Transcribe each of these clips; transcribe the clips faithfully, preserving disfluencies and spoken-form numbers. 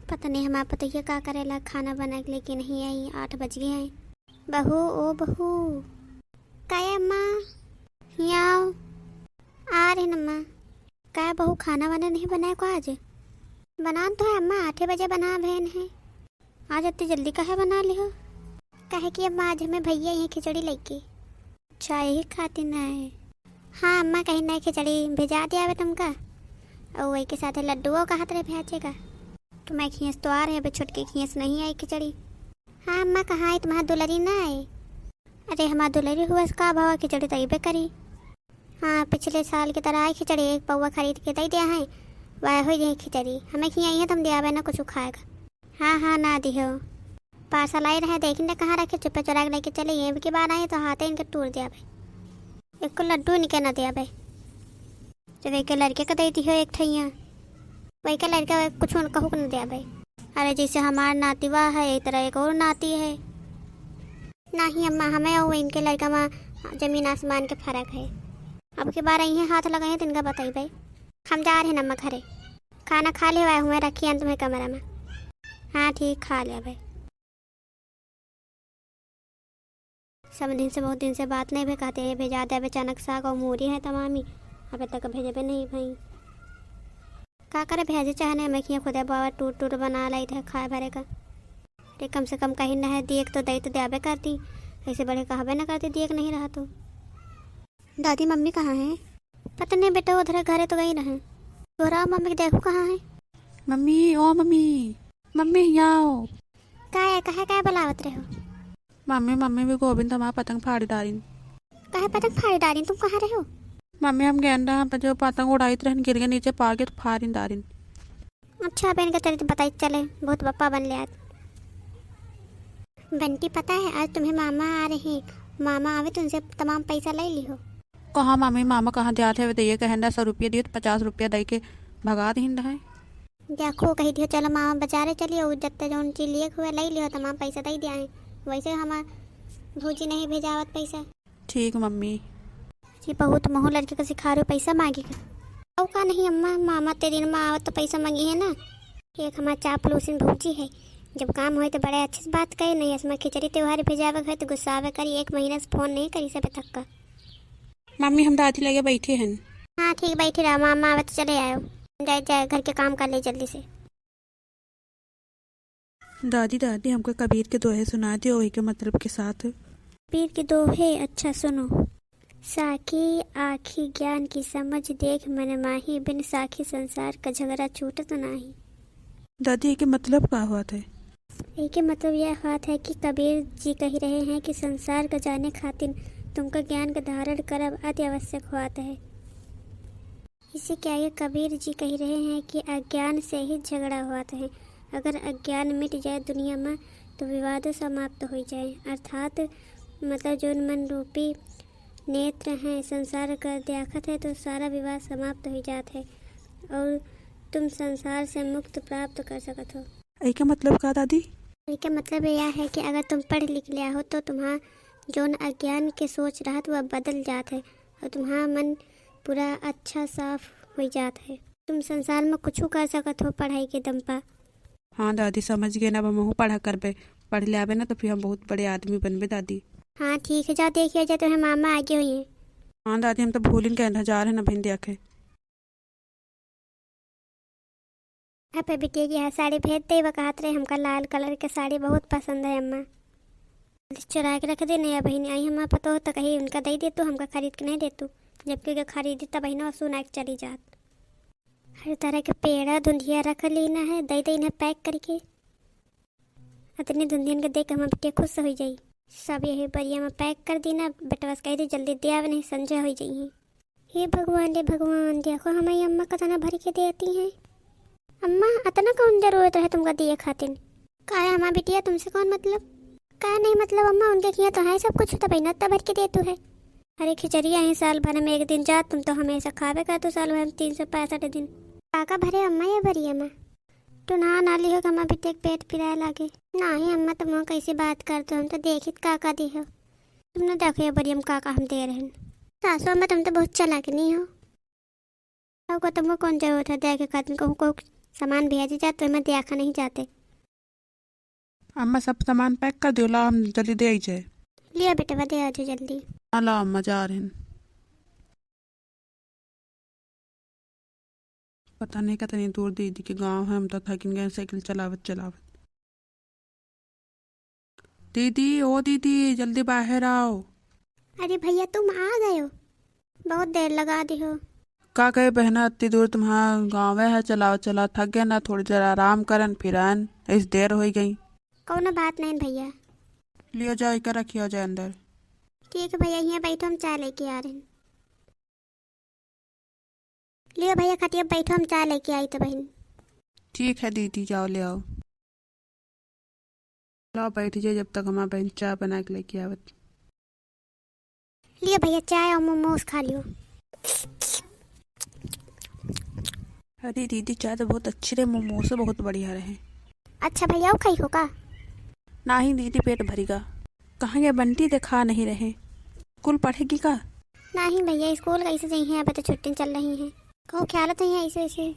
पता नहीं हमार पतोहिया का करेला, खाना बना के लेके नहीं आई, आठ बज गए हैं। बहू, ओ बहू। का ए अम्मा? हियाँ आओ। आ रहे अम्मा। का बहू, खाना वाना नहीं बनाए को आज? बनान तो है अम्मा, आठे बजे बना भेन है। आज इतनी जल्दी काहे बना लिहो? काहे कि अम्मा, आज हमें भैया ये खिचड़ी लइके। अच्छा, यही खातिर ना है। हाँ अम्मा, कहीं ना खिचड़ी भेजा दिया बे तुमका। और वही के साथ लड्डू वो कहत रहे भेजे का। तुम्हें खींस तो आ रहे, अबे छुटके खींस नहीं आई खिचड़ी। हाँ अम्मा, कहाँ आई तुम्हारा दुलरी ना आई? अरे हमार दुलरी हुआ का भावा, खिचड़ी तो अइबे करी। हाँ, पिछले साल की तरह आई खिचड़ी, एक पौवा खरीद के दे दिया है, वह हो जाए खिचड़ी। हमें खियाई है, तुम दिया ना कुछ खाएगा। हाँ, हाँ, ना दिहो। पार्सल आई रहे, देखी ना कहाँ रखे, चुप्पे चुरा के लेके चले। ये की बार आई तो हाथे इनके टूर दिया भाई, एक लड्डू इनके ना दिया भाई। जब एक लड़के का दे दिहो एक ठैया, वही का लड़का कुछ उन कहू के ना दिया भाई। अरे जैसे हमार नाती बा है, एक तरह एक और नाती है। नहीं अम्मा, हमें और इनके लड़का में जमीन आसमान के फर्क है। अब की बार यहीं हाथ लगाए तो इनका बताई भाई। हम जा रहे हैं अम्मा घरे, खाना खा ले आए हुए, रखिए तुम्हें कमरा में। हाँ ठीक, खा लिया भाई। सब दिन से, बहुत दिन से बात नहीं भे, कहते हैं भेजा दे, अचानक साग और मूरी है तमामी, अबे तक भेजबे नहीं भाई। का करे, भेजे चाहे नहीं, मैं खिया खुदे बाबा टूर टूर बना लाई थे खाए भरे का। अरे कम से कम कहीं ना है, दिए तो दई तो देबे करती, ऐसे बड़े कहबे ना करती, दिए के नहीं रहा तो। दादी, मम्मी कहाँ है? पता नहीं बेटा, उधर घरे तो गई रहे। तोहरा मम्मी के देखो कहाँ है। मम्मी, ओ मम्मी, मम्मी हियाँ आओ। का है, काहे, काहे बुलावत रहे हो? मम्मी, मम्मी भी गोविंद हमार पतंग फाड़ी डारिन। काहे पतंग फाड़ी डारिन? तुम कहाँ रहे हो? मम्मी, हम गेंदा पर जो पतंग उड़ाइत रहन, गिर के नीचे पाके तो फाड़ी डारिन। अच्छा, बहन के तेरे तो बताई चले, बहुत बप्पा बन ले आज। बंटी, पता है आज तुम्हें मामा आ रहे हैं, मामा आवे तो उनसे तमाम पैसा ले लिहो। कहाँ मामी, मामा कहाँ जात है, वे तो ये कहन रहा सौ रुपया दियो तो पचास रुपया दे के भगा दहिन रहे। देखो, कही दियो चलो मामा बाजारे चलियो, उ जत्ते जौन चीज लिए हुए ले लियो, तमाम पैसा दे दिया है। वैसे हमार भौजी नहीं भेजावत पैसा। ठीक मम्मी। जी बहू, तुम महू लड़के को सिखा रहे हो पैसा मांगे का? और का नहीं अम्मा, मामा तेरे दिन में आवत तो पैसा मांगी है ना। एक हमार चापलूसिन भौजी है, जब काम होए तो बड़े अच्छे से बात करे, नहीं असमा खिचड़ी त्योहार भेजावे के होए तो गुस्सावे करी, एक महीना से फोन नहीं करी सबे तक का। मम्मी, हम दादी लगे बैठे हैं। हाँ ठीक, बैठे रहो, मामा आवत चले आयो, जाए जाए घर के काम कर ले जल्दी से। दादी, दादी, हमका कबीर के दोहे सुना दियो, वही के मतलब के साथ। कबीर के दोहे, अच्छा सुनो। साखी आखी ज्ञान की समझ देख मन माही, बिन साखी संसार का झगड़ा छूटत नाही। दादी, एके मतलब का होत है? एके मतलब यह होत है कि कबीर जी कह रहे हैं कि संसार का जाने खातिर तुमका ज्ञान का धारण करब अति आवश्यक होत है। इसी के आगे कबीर जी कह रहे हैं कि अज्ञान से ही झगड़ा होत है। अगर अज्ञान मिट जाए दुनिया में तो विवादों समाप्त हो जाए। अर्थात मतलब जौन मन रूपी नेत्र हैं संसार का देखत है तो सारा विवाद समाप्त हो जात है और तुम संसार से मुक्त प्राप्त कर सकत हो। एके मतलब का दादी? एके मतलब यह है कि अगर तुम पढ़ लिख लिया हो तो तुम्हार जौन अज्ञान के सोच रहत वह बदल जात है और तुम्हार मन पूरा अच्छा साफ हो जात है। तुम संसार में कुछ कर सकत हो पढ़ाई के दम पर। हाँ दादी, समझ गए ना, अब हमहू पढ़ा करबे। पढ़ ले आवे ना तो फिर हम बहुत बड़े आदमी बनबे दादी। हाँ ठीक है, जाओ देखिए जा तुम्हें मामा आगे हुई हैं। हाँ दादी, हम तो भूल ही गए ना, जा रहे ना बहन देखे। अब बिटिया के यहाँ साड़ी भेज दे, वो कहत रहे हमका लाल कलर के साड़ी बहुत पसंद है अम्मा। चुरा के रख दे नहीं बहन, आई हमार पतोह तो कहीं उनका दे दे तू, हमका खरीद के नहीं दे तू, जबकि उनका खरीदी तब बहन सुना के चली जात। हर तरह के पेड़ा धुंधिया रख ली ना है, दे दे इन्हें पैक करके। इतनी धुंधियन के देख के हमार बिटिया खुश हो जाई। सब यही बरिया में पैक कर दी ना, बेटवा से कह दी जल्दी दे आवे, नहीं संझा हो जाई। हे भगवान रे भगवान, देखो हमारी अम्मा कितना भर के देती हैं। अम्मा, इतना कौन जरूरत है तुमका दिए खातिर? का है हमार बिटिया, तुमसे कौन मतलब? का नहीं मतलब अम्मा, उनके किया तो है सब कुछ, तब इतना भर के देतू है। अरे खिचड़ी आई साल भर में एक दिन जा, तुम तो हमेशा खावे का तू साल भर में तीन सौ पैंसठ दिन। काका भरे अम्मा ये भरी अम्मा। तू ना ना लिहो कि हमार बिटिया के पेट पिराए लागे। नहीं अम्मा, तुम कैसी बात करते हो, हम तो देखित काका दिहो। तुम ना देखो ये बड़ी हम काका हम दे रहे हैं। सासू अम्मा तुम तो बहुत चालाक नहीं हो। अब को तुमको कौन जरूरत है दे के खातिर, कहूँ को सामान भेजे जात, तो मैं देखा नहीं जाते। अम्मा, सब सामान pack कर दियो, लाओ हम जल्दी दे आई जाए। लिया बेटवा, दे आजो जल्दी। हाँ, लाओ अम्मा, जा रहे हैं। पता नहीं कितनी दूर दीदी के गाँव है, हम तो थकिन गए साइकिल चलावत चलावत। दीदी, ओ दीदी, जल्दी बाहर आओ। अरे भैया, तुम आ गए हो, बहुत देर लगा दी हो। का कहे बहना, इतनी दूर तुम्हारा गाँव है, चलाओ चला थक गए ना, थोड़ी देर आराम करन फिर आन, इस देर हो गई। कौनो बात नहीं भैया। लियो जाओ, इकर रखियो जाए अंदर। ठीक है भैया, यहाँ बैठो, हम चाय लेके आ रहे हैं। लियो भैया, खटिया बैठो, हम चाय लेके आई तो बहन। ठीक है दीदी, जाओ ले आओ। लाओ बैठ जाए, जब तक हमार बहन चाय बना के लेके आवत। लियो भैया, चाय और मोमोज खा लियो। अरे दीदी, चाय तो बहुत अच्छी रहे, मोमोज बहुत बढ़िया रहे। अच्छा भैया, वो खाई हो का? नहीं दीदी, पेट भरी गा। कहाँ गए बंटी, देखा नहीं रहे। स्कूल पढ़ेगी का? नहीं भैया, स्कूल कैसे जाई हैं, अब तो छुट्टी चल रही हैं। कहो ख्याल तो है ऐसे ऐसे।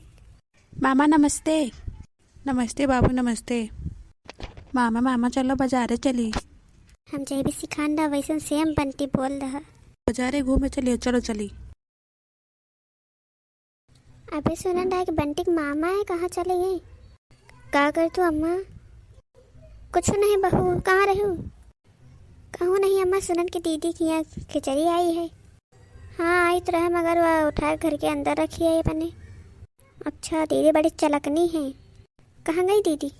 मामा नमस्ते। नमस्ते बाबू, नमस्ते। मामा, मामा, चलो बाजारे चली। हम जे भी सिखान रहा, वैसन same बंटी बोल रहा। बाजारे घूमे चलिए, चलो चली। अबे सुनन रहा कि बंटी के मामा है, कहाँ चले गई? का कर तू अम्मा? कुछ नहीं बहू, कहाँ रहू? कहूँ नहीं अम्मा, सुनन की दीदी के यहाँ खिचड़ी आई है। हाँ, आई तो रहे, मगर वह उठा के घर के अंदर रखी है अपने। अच्छा, दीदी बड़ी चलकनी है। कहाँ गई दीदी?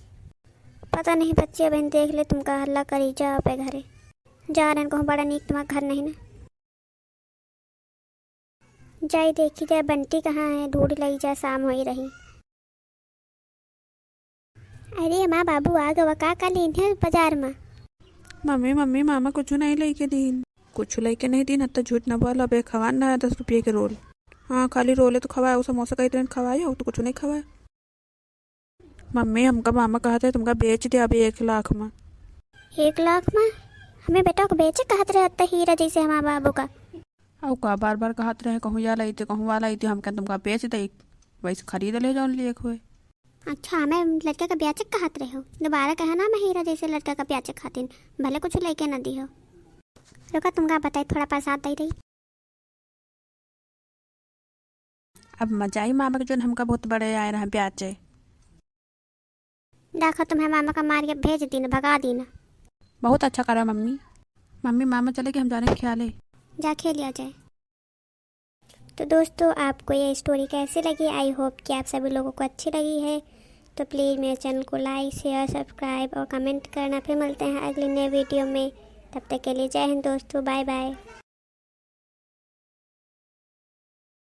पता नहीं बच्चे, बहन देख ले, तुमका हल्ला करी, जा पे घरे। जा रहन कहूँ, बड़ा नीक तुम्हारा घर नहीं ना। जाई देखी जाए बंटी कहाँ है, ढूंढ लई जाए, शाम होई रही। अरे माँ, बाबू आ गवा, का का लेन है बाजार में? मम्मी, मम्मी, मामा कुछ नहीं लेके दीन। कुछ लेके नहीं दीन, अब तो झूठ न बोलो, अबे खवान रहा है दस रुपये के रोल। हाँ, खाली रोले तो खवाए, वो समोसा कई दिन खवाए हो, तो कुछ नहीं खवाए। मम्मी, हमका मामा कहत रहे तुमका बेच दे अभी एक लाख में। एक लाख में? हमें बेटा को बेचे कहत रहे, अत्ता हीरा जैसे हमारे बाबू का। अउ का बार बार कहत रहे, कहूँ या लाइते, कहूँ वा लाइते, हम कहन तुमका बेच दे, वैसे खरीद ले जौन लिए हुए। अच्छा, हमें लड़का का ब्याचे कहत रहे हो, दोबारा कहे ना, मैं हीरा जैसे लड़का का ब्याचे खातिन, भले कुछ लेके ना दी हो। रुका, तुमका बताई, थोड़ा प्रसाद दे रही। अब मजा आई मामा के, जोन हमका बहुत बड़े आए रहे ब्याचे। देखो, तुम्हें मामा का मार के भेज दीन, भगा दीन। बहुत अच्छा करा मम्मी। मम्मी, मामा चले कि हम जा रहे हैं खेले। जा खेल आ जाए। तो दोस्तों, आपको ये story कैसी लगी? I hope कि आप सभी लोगों को अच्छी लगी है। तो please मेरे channel को like, share, subscribe और comment करना। फिर मिलते हैं अगली नए video में। तब तक के लिए जय हिंद दोस्तों, bye bye।